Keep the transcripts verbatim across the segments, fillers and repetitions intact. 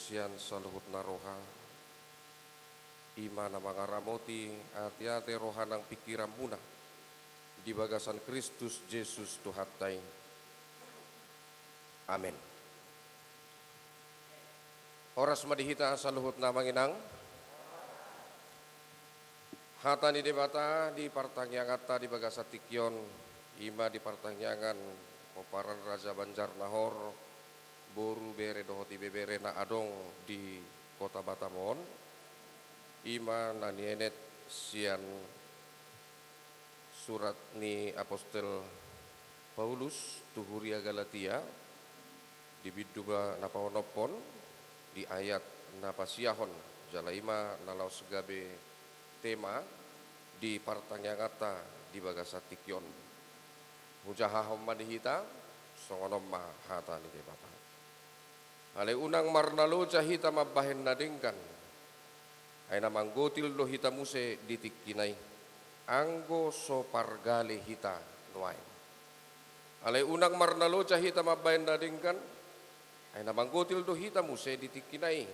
sian saluhutna roha, i ma na mangaramoti ateate roha nang pingkiranmuna di bagasan Kristus Jesus Tuhanta i. Amen. Horas ma di hita saluhutna, Amang Inang. Hata ni Debata di partangianganta di bagasan tingki on, i ma di partangiangan pomparan Raja Banjar Nahor, boru, bere dohot ibebere na adong di Kota Batam on, i ma na nienet sian surat ni apostel Paulus tu huria Galatia, di bindu na paonomhon, di ayat na pasiahon, jala i ma na laos gabe tema di partangianganta di bagasan tingki on. Hujahahon ma di hita, songon on ma hata ni Debata. Alai unang marnaloja hita mambahen na denggan, ai na manggotil do hita muse di tingkina i, anggo so pargale hita nuaeng. Alai unang marnaloja hita mambahen na denggan, ai na manggotil do hita muse di tingkina i,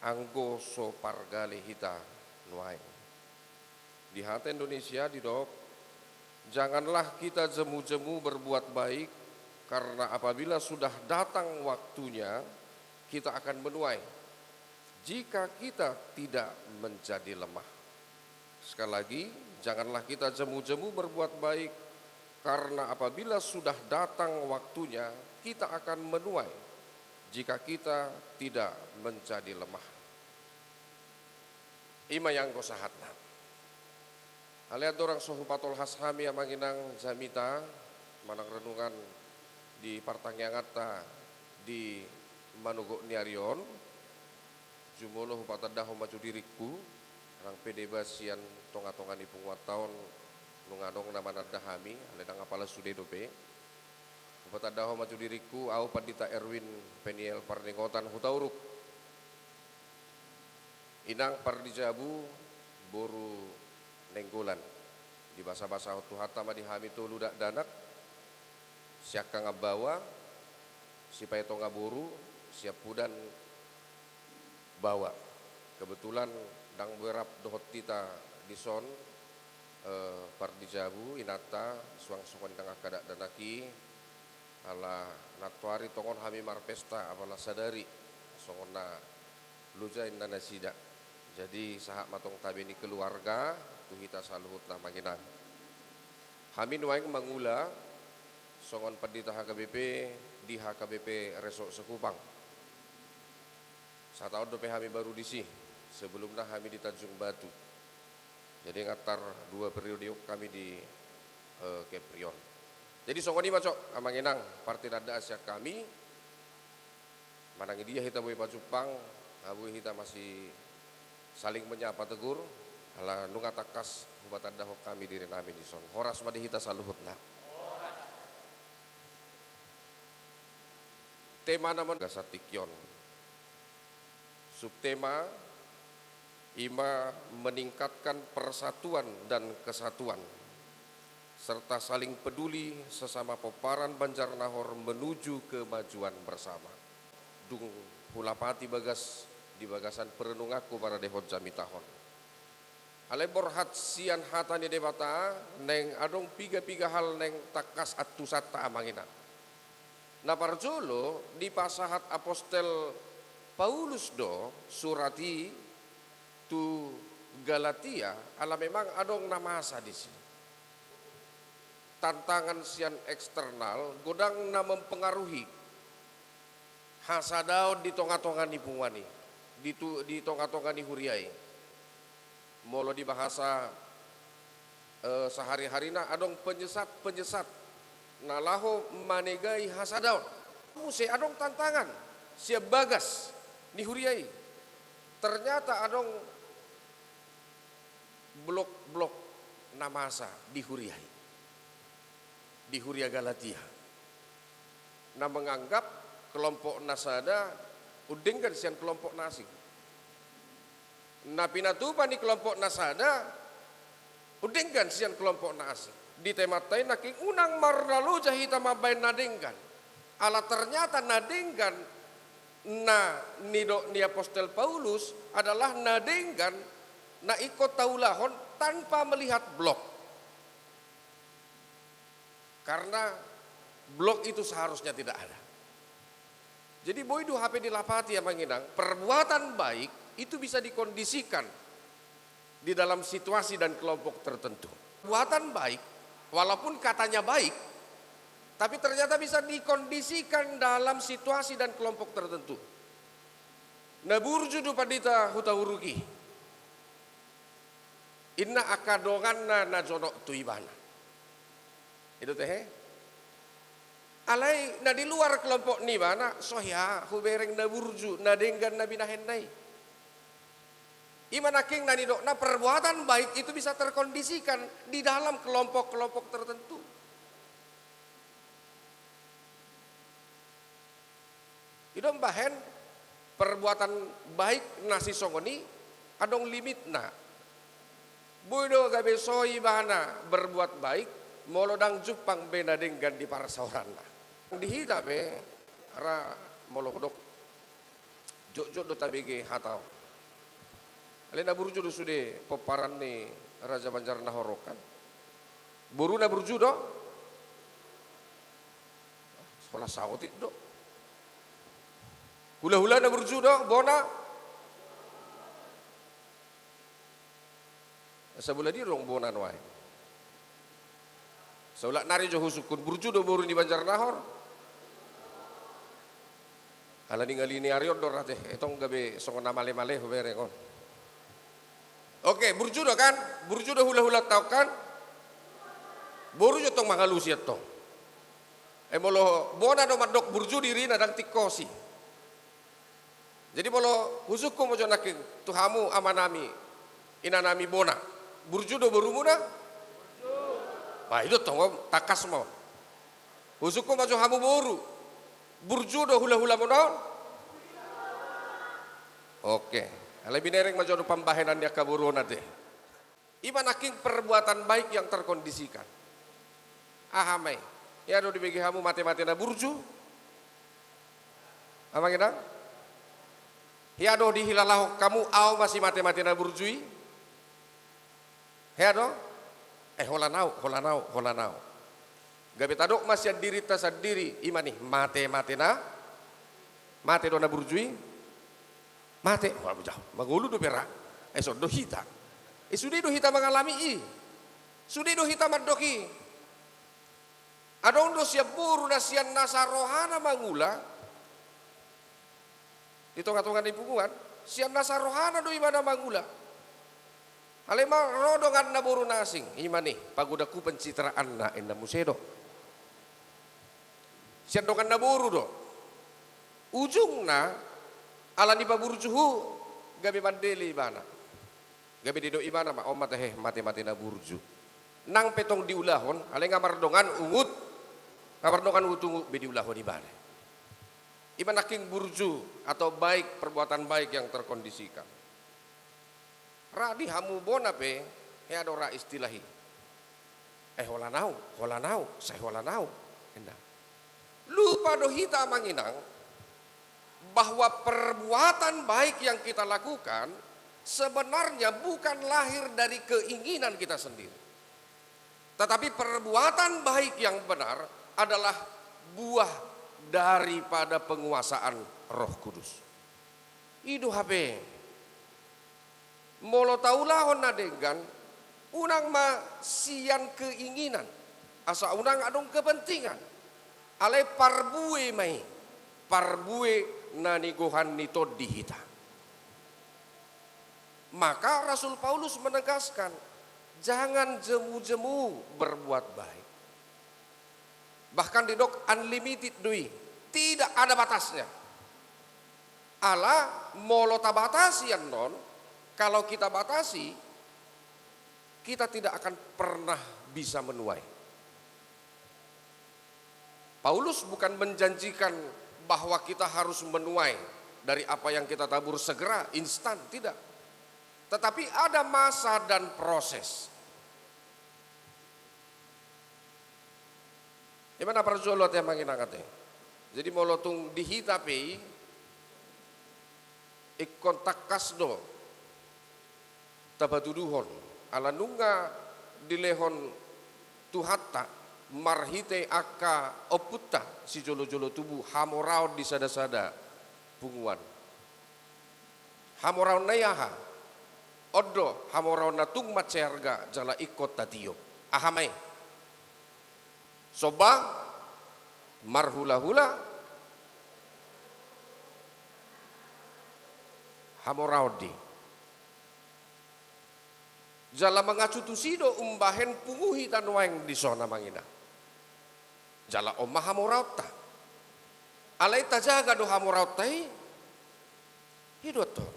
anggo so pargale hita nuaeng. Di hata Indonesia didok, "Janganlah kita jemu-jemu berbuat baik, karena apabila sudah datang waktunya, kita akan menuai, jika kita tidak menjadi lemah." Sekali lagi, "Janganlah kita jemu-jemu berbuat baik, karena apabila sudah datang waktunya, kita akan menuai, jika kita tidak menjadi lemah." I ma i anggo sahatna. Alai andorang so hupatolhas hami, Amang Inang, jamita manang renungan di partangianganta di manogot ni ari on, jumolo hupatandahon ma jo diringku, nang pe deba sian tonga-tonga ni punguanta on nunga adong na mananda hami, alai ndang apala sude dope. Hupatandahon ma jo diringku, ahu Pandita Erwin Peniel Parningotan Hutauruk. Inang Pardijabu boru Nainggolan. Dibasabasahon Tuhanta ma di hami tolu dakdanak, siangkangan baoa, sipaetongan boru, siampudan baoa. Kebetulan ndang boi rap dohot hita dison, eh, Pardijabu, inanta, suang songon i nang angka dakdanak i, ala nantoari tongon hami marpesta, apala sadari, songon na loja inna nasida. Jadi, sahat ma tong tabe ni keluarga tu hita saluhutna, Amang Inang. Hami nuaeng mangula songon pandita H K B P di H K B P Resort Sekupang. Sataon dope hami baru disi, sebelumna hami di Tanjung Batu. Jadi, ngantar dua periode on hami di, eh, Kepri on. Jadi, songon i ma, Cok, Amang Inang, partinandaan sian hami, manang di dia hita boi pajumpang, nga boi hita masih saling menyapa tegur, ala nunga tangkas hupatandahon hami diri nami dison. Horas ma di hita saluhutna. Tema na manggotil di tingki on. Subtema, i ma meningkatkan persatuan dan kesatuan, serta saling peduli sesama pomparan Banjar Nahor menuju kemajuan bersama. Dung hulapati bagas di bagasan perenunganku paradehon jamitahon. Alai borhat sian hata ni Debata, naeng adong piga-piga hal naeng tangkas antusanta, Amang Inang. Na parjolo, dipasahat apostel Paulus do surat i tu Galatia, ala memang adong na masa disi. Tantangan sian eksternal godang na mempengaruhi hasadaon di tonga-tonga ni punguan i, di tu-, di tonga-tonga ni huria i. Molo di bahasa, eh, sehari-harina, adong penyesat-penyesat na laho manegai hasadaon. Muse adong tantangan sian bagas ni huria i. Ternyata adong blok-blok na masa di huria i, di huria Galatia, na menganggap kelompok na sada undenggan sian kelompok na asing. Na pinatupa ni kelompok na sada undenggan sian kelompok na asing. Di temanta i nangkin unang marnaloja hita mambahen na denggan. Ala ternyata na denggan Na nidok ni apostel Paulus adalah na denggan na ingkon taulahon tanpa melihat blok. Karena blok itu seharusnya tidak ada. Jadi boi do hape dilapati, amang inang, perbuatan baik itu bisa dikondisikan di dalam situasi dan kelompok tertentu. Perbuatan baik, walaupun katanya baik, tapi ternyata bisa dikondisikan dalam situasi dan kelompok tertentu. Na burju do pandita huta Uruki. Inna angka donganna na jonok tu ibana. I do tehe? Alai na di luar kelompok ni ibana, so hea hubereng na burju, na denggan na binahenna i. I ma nangkin na nidokna perbuatan baik itu bisa terkondisikan di dalam kelompok-kelompok tertentu. I do umbahen perbuatan baik na sisongon i adong limitna. Boi do gabe so ibana berbuat baik, molo ndang jumpang be na denggan di parsaoranna. Di hita pe, ra molo hudok jotjot do tabege hata on. Alai na burju do sude pomparan ni Raja Banjarnahor on kan. Boruna burju do? Holan saotik do. Hulahulana burju do, bona? Sabola dia do bona nuaeng? Saulak nari jo husungkun, burju do boru ni Banjarnahor? Ala ningali ni ari on do ra tehe, etong gabe songon na malemale hubereng on. Oke, burju do kan? Burju do hulahulanta on kan? Boru jo tong mangalusi antong. E molo bona do mandok burju dirina, ndang tingkosi. Jadi molo husungkun ma jo nangkin tu hamu amanami, inanami bona, burju do borumuna? Bah, i do tong on, tangkas ma on. Husungkun ma jo hamu boru, burju do hulahulamuna on? Oke. Alai binereng ma jo pambahenan ni angka boru on ate. I ma nangkin perbuatan baik yang terkondisikan. Aha ma i? Hea do dibege hamu matemate na burju? Amang inang? Hea do dihilalahon hamu ahu ma si matemate na burju i? Hea do? Eh, holan ahu, holan ahu, holan ahu. Gabe tadok ma sian dirinta sandiri, i ma ni matemate na, mate do na burju i? Mate, wah, bujah, mangolu do bera. Eh, songon do hita. Eh, sude do hita mangalami i. Sude do hita mandok i. Adong do sian boru na sian nasa rohana mangula. Di tongatonga ni punguan, sian nasa rohana do ibana mangula. Alai ma ro donganna boru na asing, i ma ni, pagodangku pencitraanna, inna muse do. Sian donganna boru do. Ujungna, ala ni paburju hu, gabe mandele ibana. Gabe didok ibana ma, on ma tehe matemate na burju. Nang pe tong diulahon, alai nga mardongan ungut, nga mardongan ungut-ungut be diulahon ibana. I ma nangkin burju atau baik, perbuatan baik yang terkondisikan. Ra di hamu bona pe, hea do ra istilah i. Eh, holan ahu, holan ahu, sai holan ahu. Inda. Lupa do hita amang inang, bahwa perbuatan baik yang kita lakukan sebenarnya bukan lahir dari keinginan kita sendiri. Tetapi perbuatan baik yang benar adalah buah daripada penguasaan Roh Kudus. I do hape. Molo taulahon na denggan, unang ma sian keinginan, asa unang adong kepentingan. Alai parbue ma i, parbue na nigohan ni Tondi hita. Maka Rasul Paulus menegaskan, jangan jemu-jemu berbuat baik. Bahkan didok unlimited do i, tidak ada batasnya. Ala molo tabatasi annon, kalau kita batasi, kita tidak akan pernah bisa menuai. Paulus bukan menjanjikan bahwa kita harus menuai dari apa yang kita tabur segera, instan, tidak. Tetapi ada masa dan proses. I ma na parjolo ate amang inang ate. Jadi molo tung di hita pe i, ingkon tangkas do tapatuduhon, ala nunga dilehon Tuhanta marhite angka ompunta sijolojolo tubu hamoraon di sadasada punguan. Hamoraonna i aha? On do hamoraon na tung mansai arga jala ingkon tatiop. Aha ma i? Somba, marhulahula, hamoraon di. Jala mangacu tusi do umbahen pungu hita nuaeng dison, amang inang. Jala on ma hamoraonta. Alai tajaga do hamoraonta i. I do antong.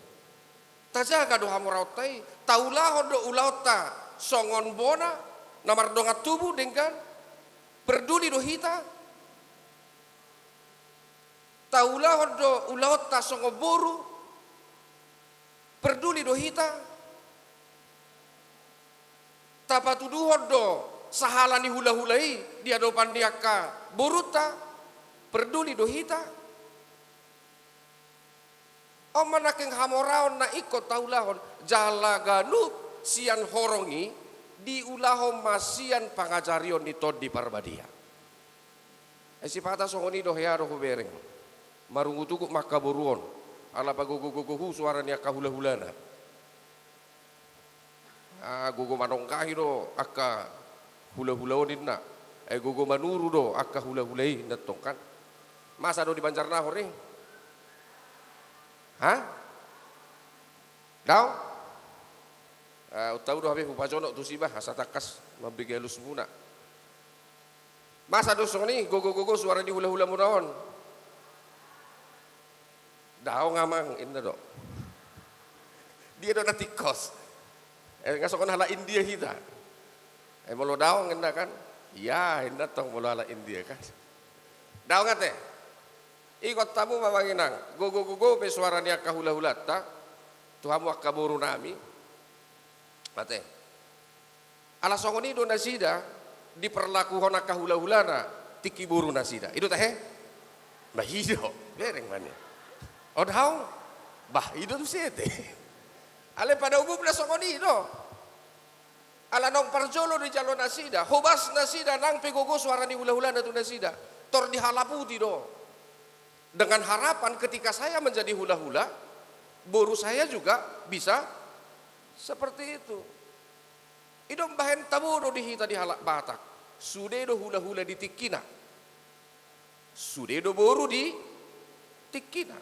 Tajaga do hamoraonta i. Taulahon do ulaonta songon bona na mardongan tubu denggan. Perduli do hita. Taulahon do ulaonta songon boru. Perduli do hita. Tapatuduhon do sahala ni hulahula i di adopan ni angka borunta. Perduli do hita. On ma nangkin hamoraon na ingkon taulahon, jala ganup sian horong i diulahon ma sian pangajarion ni Tondi Parbadia. Ai sipata songon i do hea do hubereng. Marungutungut ma angka boru on, ala pagogogogohu suara ni angka hulahulana. Ah, gogo manongkahi do angka hulahula on ninna. Eh, gogo manuru do angka hulahula i ninna tong kan. Masa do di Banjarnahor i? Ha? Daong? Ah, untahu do hape hupajonok tusi bah, asa tangkas mambege alusmuna. Masa do songon i gogogogo suara ni hulahulamuna on? Daong amang, inna do. Dia do na tingkos. Eh, nga songon halak India hita. Eh, molo daong inna kan? Iya, inna tong molo halak India kan. Daong ate. Ingot hamu ma amang inang, gogogogo pe suara ni angka hulahulanta tu hamu angka borunami. Ate. Ala songon i do nasida diperlakuhon angka hulahulana tingki boru nasida. I do tahe? Bah, i do. Bereng ma nian. On haong? Bah, i do tu sete. Alai pada umumna songon i do. Ala naung parjolo dijalo nasida, hobas nasida nang pe gogo suara ni hulahulana tu nasida. Tor dihalaputi do. Dengan harapan ketika saya menjadi hulahula, boru saya juga bisa seperti itu. I do umbahen tabo do di hita di halak Batak. Sude do hulahula di tingkina. Sude do boru di tingkina.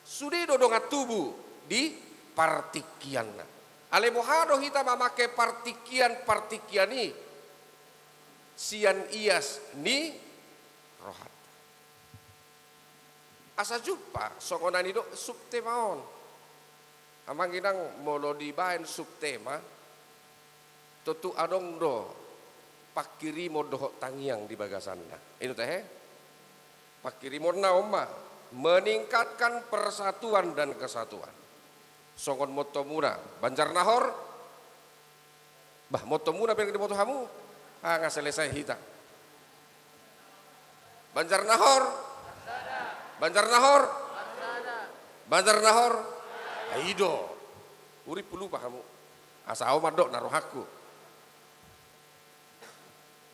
Sude do dongan tubu di partingkianna. Alai boha do hita mamake partingkian-partingkian i sian ias ni rohanta. Asa jumpa songon na nidok subtema on. Amang inang, molo dibaen subtema, tontu adong do pangkirimon dohot tangiang di bagasanna. I do tahe? Pangkirimonna on ma, meningkatkan persatuan dan kesatuan. Songon mottomuna, Banjarnahor, bah, mottomuna pe diboto hamu. Ah, nga selesai hita. Banjarnahor. Banjarnahor. Banjarnahor. Ah, i do. Urip lupa hamu. Asa au mandok na rohangku.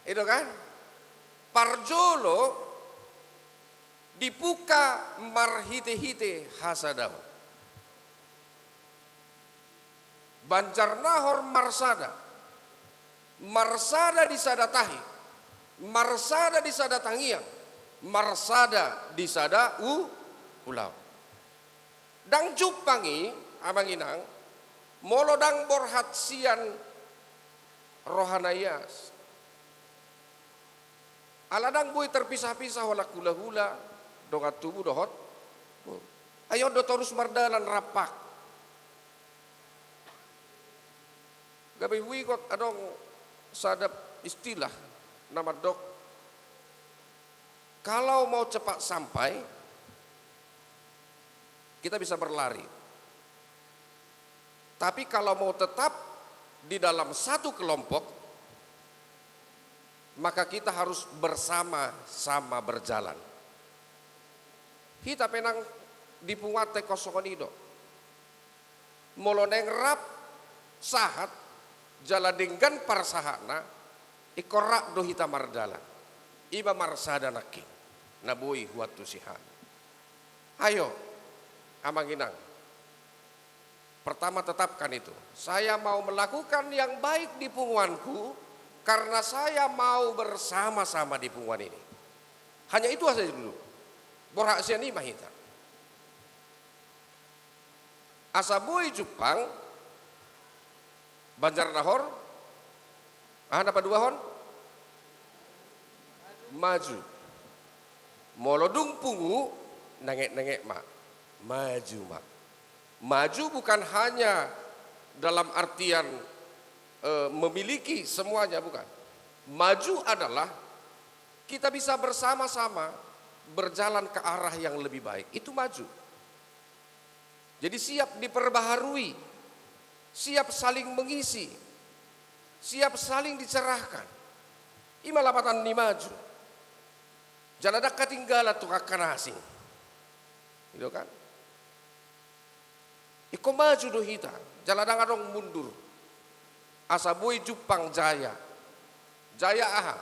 I do kan? Parjolo dipungka marhitehite hasadaon. Banjarnahor marsada, marsada di sada tahi, marsada di sada tangiang, marsada di sada u-, ulaon. Ndang jumpang i, amang inang, molo ndang borhat sian roha na ias. Ala ndang boi terpisah-pisah holan hulahula, dongan tubu dohot. Ai on do torus mardalan rampak. Gabe huingot adong sada istilah na mandok, kalau mau cepat sampai, kita bisa berlari. Tapi kalau mau tetap di dalam satu kelompok, maka kita harus bersama-sama berjalan. Hita pe nang di punguanta ingkon songon i do. Molo naeng rap sahat, jala denggan parsahatna, ingkon rap do hita mardalan. I ma marsada nangkin, na boi huantusi hami. Ayo, amang inang. Pertama, tetapkan itu. Saya mau melakukan yang baik di punguanku, karena saya mau bersama-sama di punguan ini. Hanya itu saja dulu. Borhat sian i ma hita. Asa boi jumpang Banjarnahor, aha na paduahon? Maju. Molo dung pungu, nengek-nengek ma. Maju ma. Maju bukan hanya dalam artian, eh, memiliki semuanya, bukan. Maju adalah kita bisa bersama-sama berjalan ke arah yang lebih baik. Itu maju. Jadi siap diperbaharui, siap saling mengisi, siap saling dicerahkan. I ma lapatan ni maju. Jala ndang ketinggalan tu angka na asing. Gitu kan? Ingkon maju do hita, jala ndang adong mundur. Asa boi jumpang jaya. Jaya aha?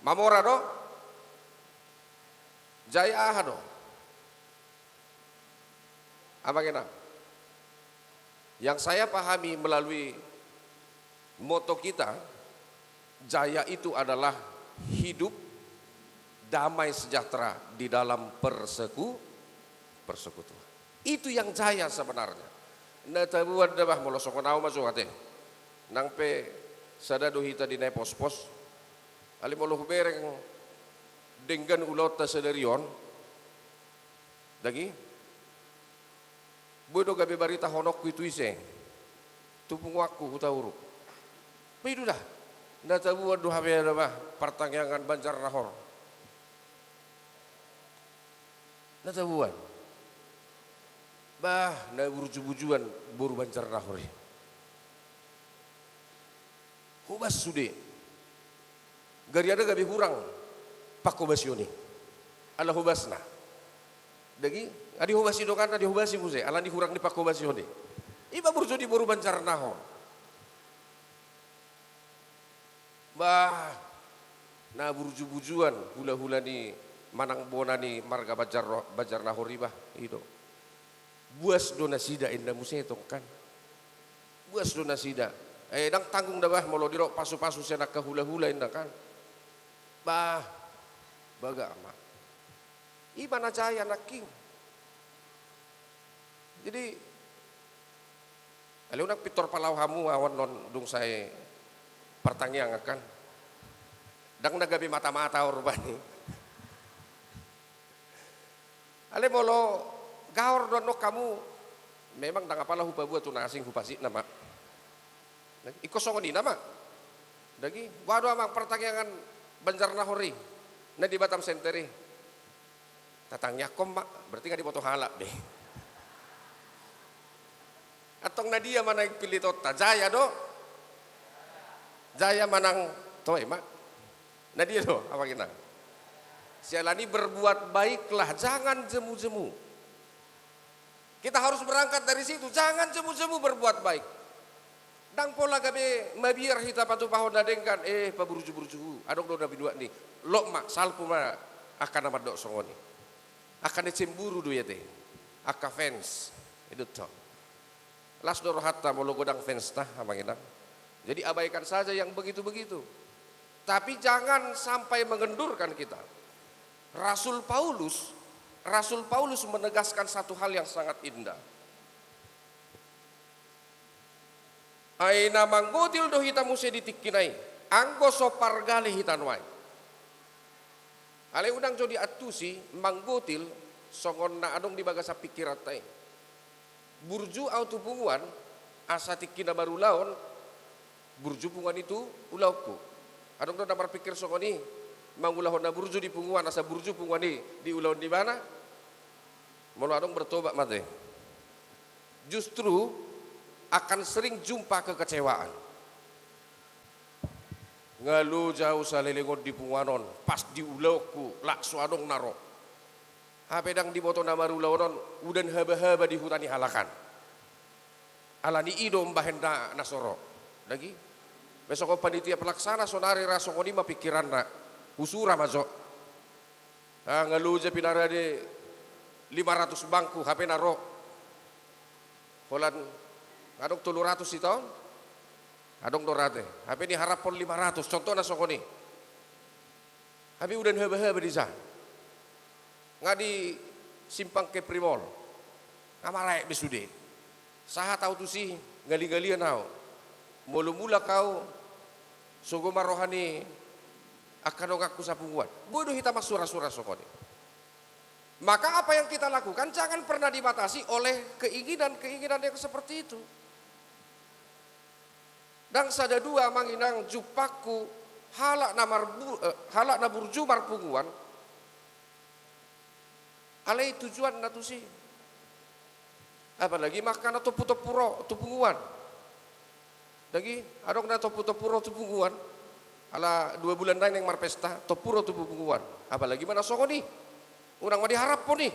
Mamora do? Jaya aha do? Amang inang, yang saya pahami melalui moto kita, jaya itu adalah hidup damai sejahtera di dalam perseku-, persekutuan. Itu yang jaya sebenarnya. Na tabuan da bah, molo songon au ma jo ate. Nang pe sada do hita di na pospos. Alai molo hubereng denggan ulaonta sadari on, dagi, boi do gabe baritahononku itu ise. Tu punguanku Hutauruk. Boi do da. Na tabuan do hape da bah partangiangan Banjarnahor. Na tabuan. Bah, na burju-burjuan boru Banjarnahor i. Hobas sude. Gariada gabe hurang panghobasion i. Ala hobasna. Dagi, nga dihobasi donganna, dihobasi muse, alani hurang ni panghobasion i. I ma burju ni boru Banjarnahor. Bah, na burju-burjuan hula-hula ni manang bona ni marga Banjar, Banjarnahor i bah, i do. Buas do nasida inna muse tong kan. Buas do nasida. Eh, ndang tanggung da bah molo didok pasu-pasu sian angka hula-hula inna kan. Bah, bagak ma. I ma na jaya nangkin. Jadi, alai unang pintor palau hamu ahu annon dung sae partangiangan kan. Ndang na gabe mata-mata au rupani. Alai molo gaor do annon hamu, memang ndang apala hupaboa tu na asing, hupasitna ma. Ingkon songon i nama. Dagi, boha do amang partangiangan Banjarnahor i, na di Batam Center i? Tatangiangkon ma, berarti nga diboto halak be. Antong na dia ma naeng pilitonta, jaya do? Jaya manang toe ma? Na dia do, amang inang? Siala ni berbuat baiklah, jangan jemu-jemu. Kita harus berangkat dari situ, jangan jemu-jemu berbuat baik. Ndang pola gabe mabiar hita patupahon na denggan, eh, paburju-burjuhu, adong do na binuat ni, lot ma, salpu ma, angka na mandok songon i. Angka na cemburu do i ate, angka fans, i do tong. Las do rohanta molo godang fansta, amang inang. Jadi abaikan saja yang begitu-begitu. Tapi jangan sampai mengendurkan kita. Rasul Paulus, Rasul Paulus menegaskan satu hal yang sangat indah. Ai na manggotil do hita muse di tingkina i, anggo so pargale hita nuaeng. Alai unang jo diantusi manggotil songon na adong di bagasan pingkiranta i. Burju au tu punguan, asa tingki na marulaon, burju punguan i tu ulaonku. Adong do na marpingkir songon i, mangulahon na burju di punguan, asa burju punguan i di ulaon ni ibana? Molo adong, bertobat ma ate. Justru akan sering jumpa kekecewaan. Nga loja au saleleng on di punguan on, pas di ulaonku, laos so adong na ro. Hape ndang diboto na marulaon on, udan haba-haba di huta ni halak an. Alani i do umbahen na, na so ro. Dagi? Be songon panitia pelaksana sonari ra songon i ma pikiranna. Husura ma jo. Ah, nga loja pe na rade lima ratus bangku, hape na ro. Holan, adong tolu ratus hita on? Adong do rade. Hape niharaphon lima ratus, contohna songon i. Hape udan haba-haba disa. Nga di simpang Kepri Mall. Nga maraek be sude. Sahat au tusi, ngali-ngalian au. Molo mulak au, sogo ma roha ni angka donganku sapunguan. Boi do hita marsura-sura songon i. Maka apa yang kita lakukan jangan pernah dibatasi oleh keinginan-keinginan yang seperti itu. Ndang sada dua, amang inang, jumpangku halak na marbu-, eh, halak na burju marpunguan, alai tujuanna tusi. Apalagi angka na tompu-tompu ro tu punguan. Dagi, adong na tompu-tompu ro tu punguan. Ala dua bulan nai naeng marpesta, tompu ro tu punguan. Apalagi ma na songon i. Unang ma diharaphon i.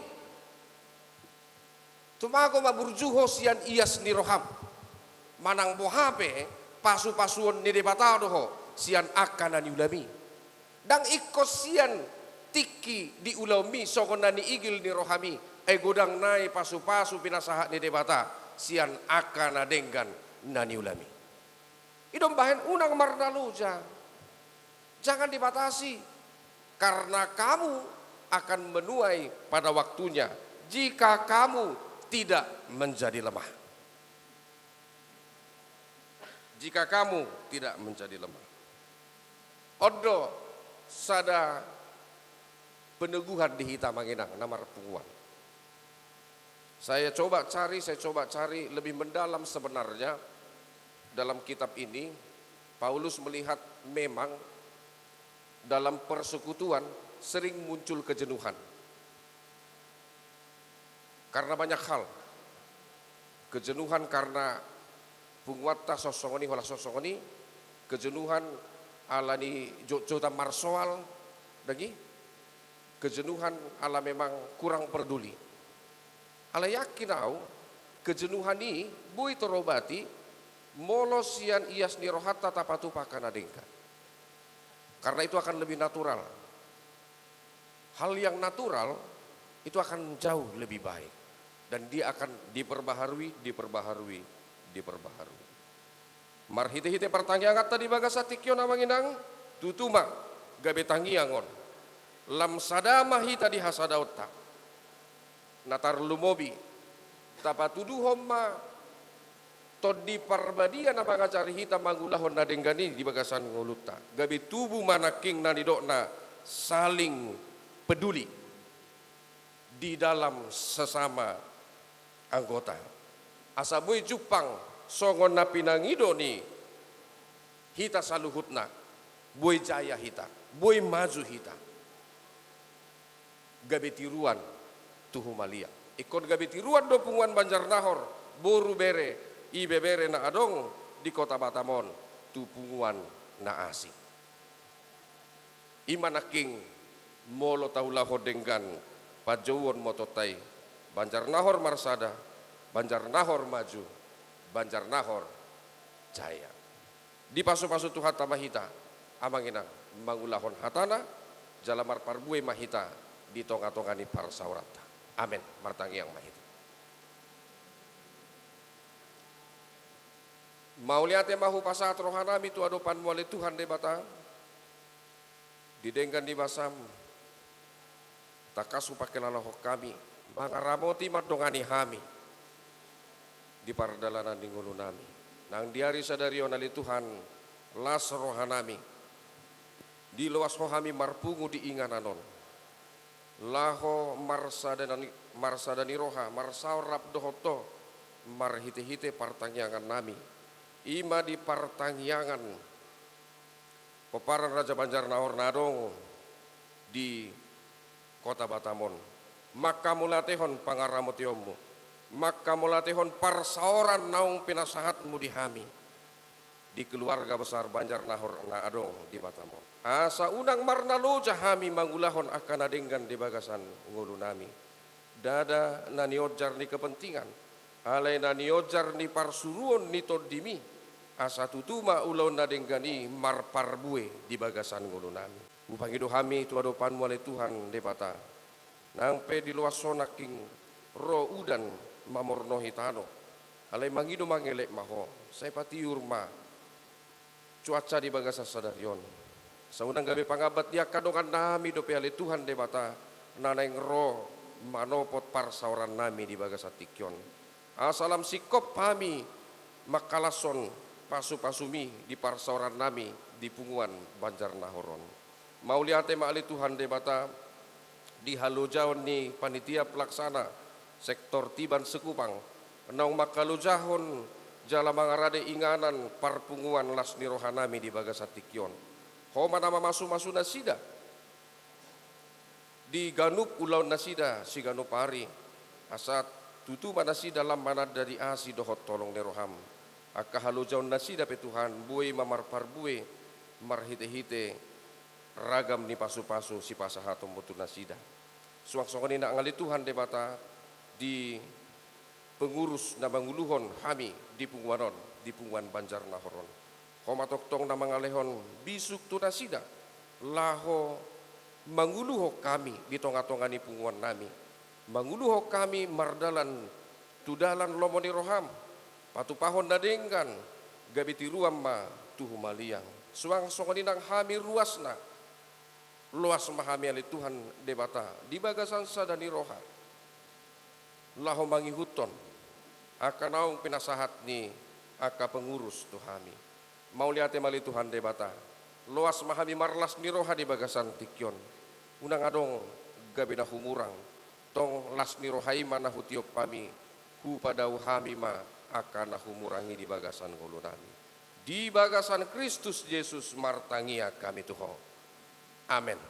Tumago ma burju ho sian ias ni roham. Manang boha pe, pasu-pasuon ni Debata do ho sian angka na niulaanmi. Ndang ingkon sian tingki di ulaonmi songon na niigil ni rohami, ai godang nai pasu-pasu pinasahat ni Debata sian angka na denggan na niulaanmi. I do umbahen unang marnaloja. Jangan dibatasi, karena kamu akan menuai pada waktunya jika kamu tidak menjadi lemah. Jika kamu tidak menjadi lemah. On do sada peneguhan di hita, amang inang, na marpunguan. Saya coba cari, saya coba cari lebih mendalam sebenarnya dalam kitab ini, Paulus melihat memang dalam persekutuan sering muncul kejenuhan. Karena banyak hal. Kejenuhan karena punguanta songon i, holan songon i, kejenuhan ala ni jotjotan marsoal, dagi, kejenuhan ala memang kurang peduli. Alai yakin au, kejenuhan i boi tarobati molo sian ias ni rohanta tapatupa angka na denggan. Karena itu akan lebih natural. Hal yang natural itu akan jauh lebih baik. Dan dia akan diperbaharui, diperbaharui, diperbaharui. Marhite-hite partangianganta di bagasan tingki on, amang inang, tutu ma gabe tangiang on. Lam sada ma hita di hasadaonta. Na tarlumobi, tapatuduhon ma Tondi Parbadia na mangajari hita mangulahon na denggan i di bagasan ngolunta. Gabe tubu ma nangkin na nidokna saling peduli di dalam sesama anggota. Asa boi jumpang songon na pinangido ni hita saluhutna, boi jaya hita, boi maju hita. Gabe tiruan tu humaliang. Ingkon gabe tiruan do punguan Banjarnahor, boru, bere, ibebere na adong di Kota Batam on tu punguan na asing. I ma nangkin molo taulahon denggan panjouon motonta i, Banjarnahor marsada, Banjarnahor maju, Banjarnahor jaya. Dipasupasu Tuhanta ma hita, amang inang, mangulahon hatana, jala marparbue ma hita di tonga-tonga ni parsaoranta. Amen. Martangiang ma hita. Mauliate ma hupasahat rohanami tu adopanmu ale Tuhan Debata, di denggan ni basam, tangkas hupangkilalahon hami, mangaramoti mandongani hami di pardalanan ni ngolunami. Nang di ari sadari on ale Tuhan, las rohanami, diloas Ho hami marpungu di inganan on. Laho marsada ni, marsada ni roha, marsaor rap dohot Ho, marhite-hite partangiangannami. I ma di partangiangan pomparan Raja Banjarnahor na adong di Kota Batam on. Manghamauliatehon pangaramotionmu, manghamauliatehon parsaoran naung pinasahatmu di hami, di keluarga besar Banjarnahor na adong di Batam on. Asa unang marnaloja hami mangulahon angka na denggan di bagasan ngolunami. Ndada na nionjar ni kepentingan, Alai na niojar ni parsuruon ni TondiMi, asa tutu ma ulaon na denggan i marparbue di bagasan ngolunami. Hupangido hami tu adopanMu ale Tuhan Debata, nang pe di loas on nangkin ro udan mamornohi tano, alai mangido mangelek ma Ho, sai patiur ma cuaca di bagasan sadari on. Asa unang gabe pangambat di angka dongannami dope ale Tuhan Debata, na naeng ro manopot parsaorannami di bagasan tingki on. Asa lam singkop hami mangkalashon pasu-pasuMi di parsaorannami di punguan Banjarnahor on. Mauliate ma ale Tuhan Debata, di halojaon ni panitia pelaksana sektor Tiban Sekupang, naung mangkalojahon jala mangarade inganan parpunguan las ni rohanami di bagasan tingki on. Ho ma na mamasu-masu nasida di ganup ulaonnasida siganup ari, asa tutu ma nasida lam mananda di asi dohot holong ni roham. Angka halojaonnasida pe Tuhan, boi ma marparbue marhite-hite ragam ni pasu-pasu sipasahatonMu tu nasida. Suang songon i nang ale Tuhan Debata, di pengurus na manguluhon hami di punguan on, di punguan Banjarnahor on. Ho ma tongtong na mangalehon bisuk tu nasida, laho manguluhon hami di tonga-tonga ni punguannami, manguluhon hami mardalan tu dalan lomo ni roham, patupahon na denggan, gabe tiruan ma tu humaliang. Suang songon i nang hami ruasna, loas ma hami ale Tuhan Debata di bagasan sada ni roha, laho mangihuthon angka naung pinasahat ni angka pengurus tu hami. Mauliate ma ale Tuhan Debata, loas ma hami marlas ni roha di bagasan tingki on. Unang adong gabe na humurang, tong las ni roha i ma na hutiop hami, hupadao hami ma angka na humurang i di bagasan ngolunami. Di bagasan Kristus Jesus martangiang hami tu Ho. Amen.